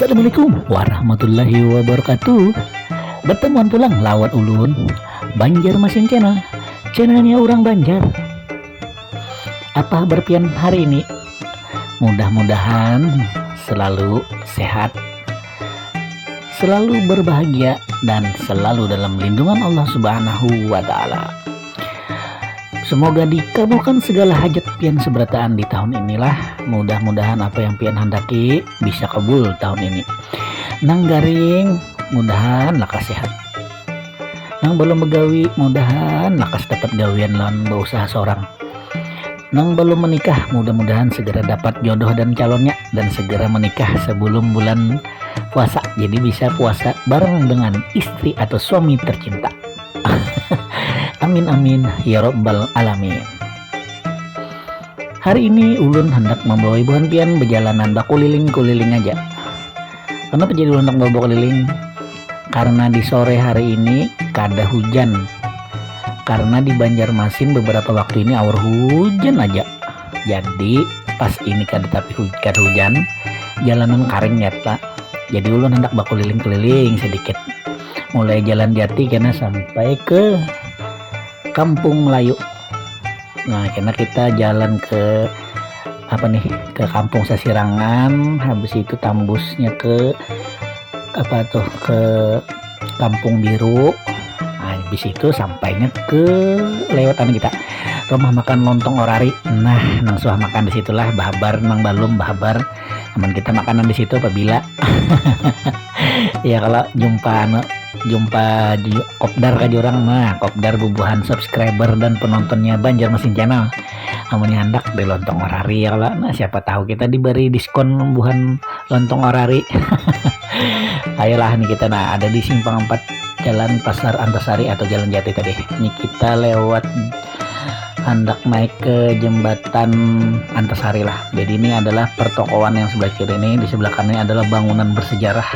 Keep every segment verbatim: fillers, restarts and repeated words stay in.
Assalamualaikum warahmatullahi wabarakatuh. Bertemuan pulang lawan ulun, Banjarmasin Channel. Channelnya orang Banjar. Apa kabar pian hari ini? Mudah-mudahan selalu sehat, selalu berbahagia, dan selalu dalam lindungan Allah Subhanahu wa Ta'ala. Semoga dikabulkan segala hajat pian seberataan di tahun inilah. Mudah-mudahan apa yang pian handaki bisa kabul tahun ini. Nang garing, mudahan lakas sehat. Nang balum bagawi, mudahan lakas dapat gawian lawan bausaha sorang. Nang balum menikah, mudah-mudahan segera dapat jodoh dan calonnya dan segera menikah sebelum bulan puasa. Jadi bisa puasa bareng dengan istri atau suami tercinta. Amin, amin, ya robbal alamin. Hari ini ulun hendak membawa ibuhan pian berjalanan bakuliling-kuliling aja. Kenapa jadi ulun hendak membawa bakuliling? Karena di sore hari ini kada hujan. Karena di Banjarmasin beberapa waktu ini aur hujan aja. Jadi pas ini kada tapi hu- kada hujan, jalanan karing nyata. Jadi ulun hendak bakuliling-kuliling sedikit. Mulai Jalan Jati kena sampai ke Kampung Melayu. Nah, karena kita jalan ke apa nih, ke Kampung Sasirangan, habis itu tambusnya ke apa tuh, ke Kampung Biru. Nah, habis itu sampainya ke lewat anu kita, rumah makan Lontong Orari. Nah, nang suah makan di situlah, bahabar, nang balum bahabar. Aman kita makanan di situ apabila ya kalau jumpa anu, jumpa ju- kopdar ka jurang, nah, kopdar bubuhan subscriber dan penontonnya Banjarmasin Channel. Amunnya handak di Lontong Orari ya kalau, nah, siapa tahu kita diberi diskon buhan Lontong Orari. Ayolah nih kita, nah, ada di simpang empat Jalan Pasar Antasari atau Jalan Jati tadi. Ini kita lewat handak naik ke jembatan Antasari lah. Jadi ini adalah pertokoan yang sebelah kiri ini, di sebelah kanan ini adalah bangunan bersejarah,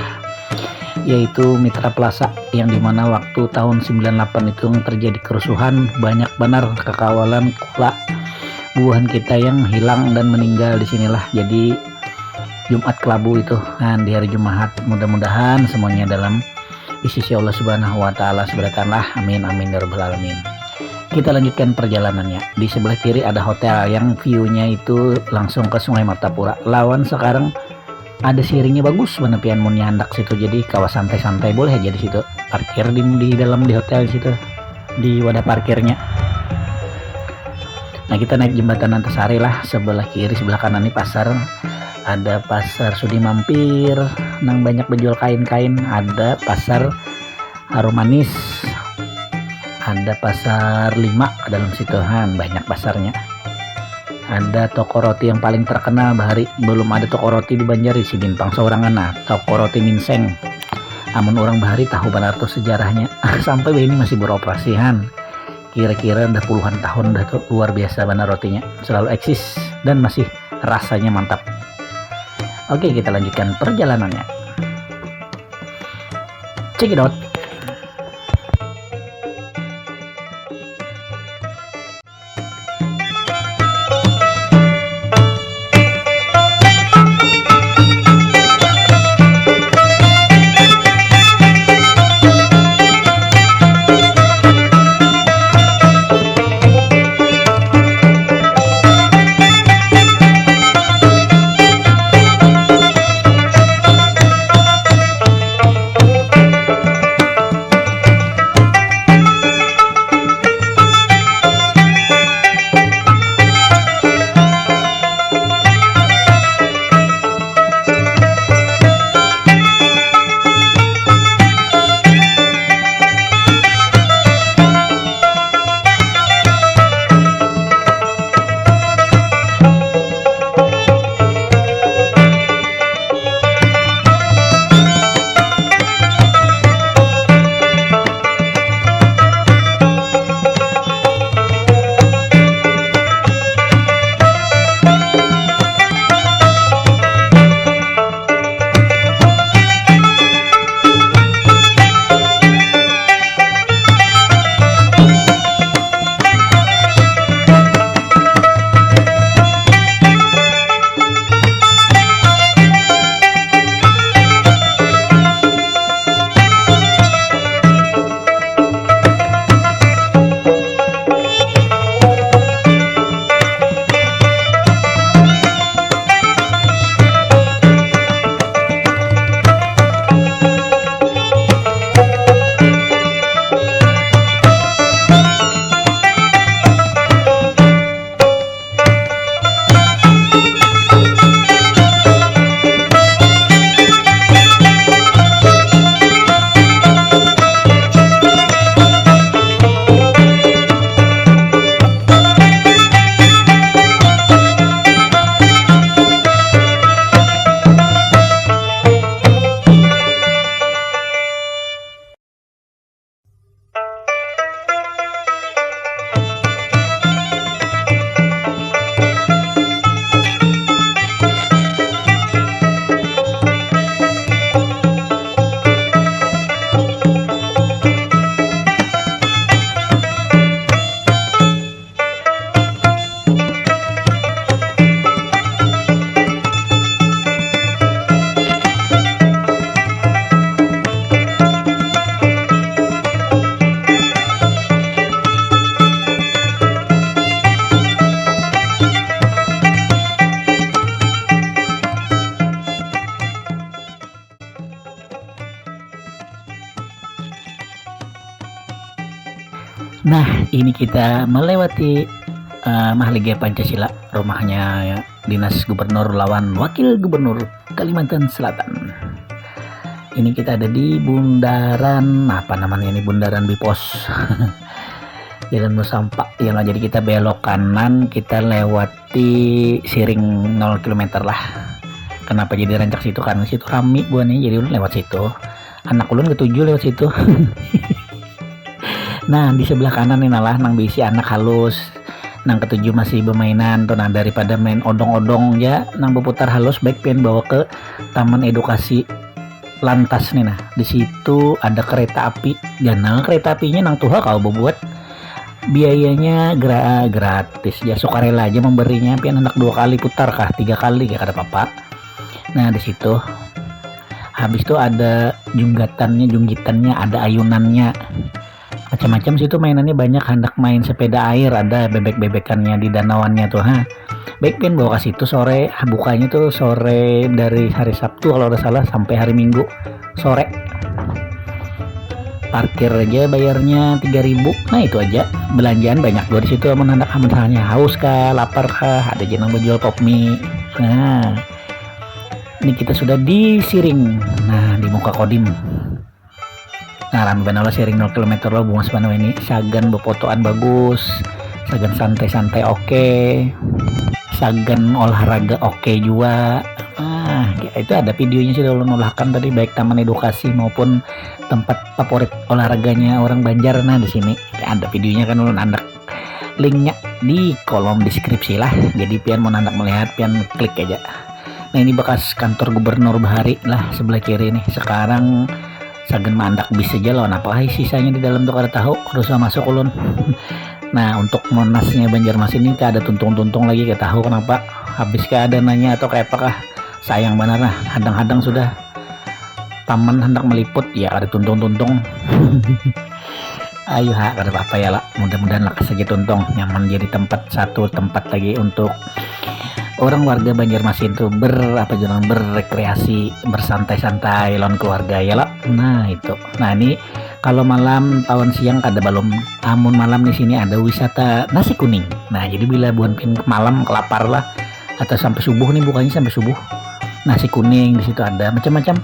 yaitu Mitra Plaza, yang dimana waktu tahun sembilan delapan itu yang terjadi kerusuhan, banyak benar kakawalan kula bubuhan kita yang hilang dan meninggal di sinilah. Jadi Jumat Kelabu itu, nah, di hari Jumat, mudah-mudahan semuanya dalam di sisi Allah Subhanahu wa Ta'ala seberatanlah. Amin, amin, ya Rabbal 'Alamin. Kita lanjutkan perjalanannya. Di sebelah kiri ada hotel yang view-nya itu langsung ke Sungai Martapura. Lawan sekarang ada siringnya bagus, bener pian, mun handak situ. Jadi kawa santai-santai boleh aja di situ. Parkir di, di dalam di hotel di situ. Di wadah parkirnya. Nah, kita naik jembatan Antasari lah, sebelah kiri, sebelah kanan ini pasar. Ada pasar Sudi Mampir, nang banyak menjual kain-kain. Ada pasar Harum Manis. Ada pasar lima ke dalam situ, han, banyak pasarnya. Ada toko roti yang paling terkenal bahari, belum ada toko roti di Banjar di Sibintang seorang, nah, toko roti Minseng. Amun orang bahari tahu benar tuh sejarahnya. Sampai ini masih beroperasi, han. Kira-kira udah puluhan tahun dah tuh, luar biasa benar rotinya. Selalu eksis dan masih rasanya mantap. Oke, kita lanjutkan perjalanannya. Check it out. Nah, ini kita melewati uh, Mahligai Pancasila, rumahnya Dinas Gubernur lawan Wakil Gubernur Kalimantan Selatan. Ini kita ada di bundaran, apa namanya ini, bundaran Bipos. Jalan Musampak ya lah. Jadi kita belok kanan, kita lewati Siring nol kilometer lah. Kenapa jadi rancak situ? Karena situ rami buahnya, jadi ulun lewat situ. Anak ulun ketujuh lewat situ. Nah, di sebelah kanan ini lah nang berisi anak halus, nang ketujuh masih bermainan tuh. Nah, daripada main odong-odong ya, nang berputar halus, baik pian bawa ke taman edukasi lantas nih. Nah, di situ ada kereta api, ganal kereta apinya, nang tuha kau berbuat. Biayanya gra gratis ya, sukarela aja memberinya. Pian hendak dua kali putar kah, tiga kali ya, kada apa-apa. Nah, di situ habis itu ada junggatannya, junggitannya, ada ayunannya, macam-macam situ mainannya banyak. Hendak main sepeda air, ada bebek-bebekannya di danauannya tuh ha. Baik pian bawa ke situ sore, bukanya tuh sore dari hari Sabtu kalau ada salah sampai hari Minggu sore. Parkir aja bayarnya tiga ribu. Nah, itu aja. Belanjaan banyak juga di situ. Amun hendak, misalnya haus kah, lapar kah, ada aja nang menjual pop mie. Nah, ini kita sudah di Siring. Nah, di muka Kodim. Nah, rame banar lah Siring nol kilometer lo, bungas banar ini. Sagan befotoan bagus, sagan santai-santai oke, sagan olahraga oke juga. Ah, itu ada videonya sih ulun ulahkan tadi, baik taman edukasi maupun tempat favorit olahraganya orang Banjar. Nah, di sini ada videonya kan, ulun andak linknya di kolom deskripsi lah. Jadi pian mau hendak melihat, pian klik aja. Nah, ini bekas kantor gubernur bahari lah sebelah kiri nih. Sekarang sagan mandak bis aja lawan apa sisanya di dalam tuh kada tahu, kada usah masuk ulun. Nah, untuk Monasnya Banjarmasin ini kada tuntung-tuntung lagi, kada tahu kenapa, habis kah dananya atau kayak apakah. Sayang banar nah, hadang-hadang sudah taman hendak meliput ya kada tuntung-tuntung. Ayo ha, kada apa-apa ya lah, mudah-mudahan lah saja tuntung, nyaman jadi tempat, satu tempat lagi untuk orang warga Banjarmasin tuh ber apa jalan berrekreasi, bersantai-santai lawan keluarga ya lah. Nah, itu. Nah, ini kalau malam tawan siang kada balum, amun malam di sini ada wisata nasi kuning. Nah, jadi bila buan pian malam kelapar lah atau sampai subuh nih, bukannya sampai subuh, nasi kuning di situ ada macam-macam,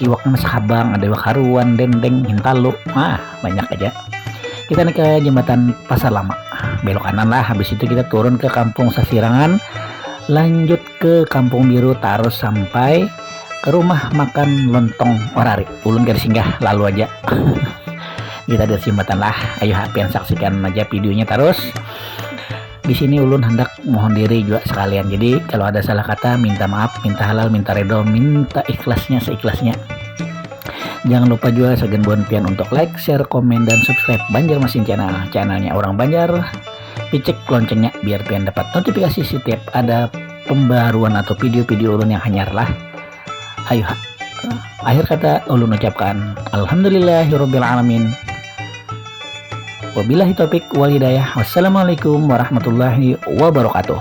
iwaknya masak habang, ada iwak haruan, dendeng, hintalu, ah, banyak aja. Kita naik ke jembatan Pasar Lama, belok kanan lah, habis itu kita turun ke Kampung Sasirangan, lanjut ke Kampung Biru, terus sampai ke rumah makan lontong Orari. Ulun kada singgah, lalu aja. Kita ada jembatan lah. Ayo ha, pian saksikan aja videonya terus. Di sini ulun hendak mohon diri juga sekalian. Jadi kalau ada salah kata, minta maaf, minta halal, minta redo, minta ikhlasnya seikhlasnya. Jangan lupa juga sagan buan pian untuk like, share, komen, dan subscribe Banjarmasin Channel, channelnya orang Banjar. Picik loncengnya biar pian dapat notifikasi setiap ada pembaruan atau video-video ulun yang hanyar lah. Ayo ha. Akhir kata ulun ucapkan alhamdulillahirabbil alamin. Wabillahi taufik wal hidayah. Wassalamualaikum warahmatullahi wabarakatuh.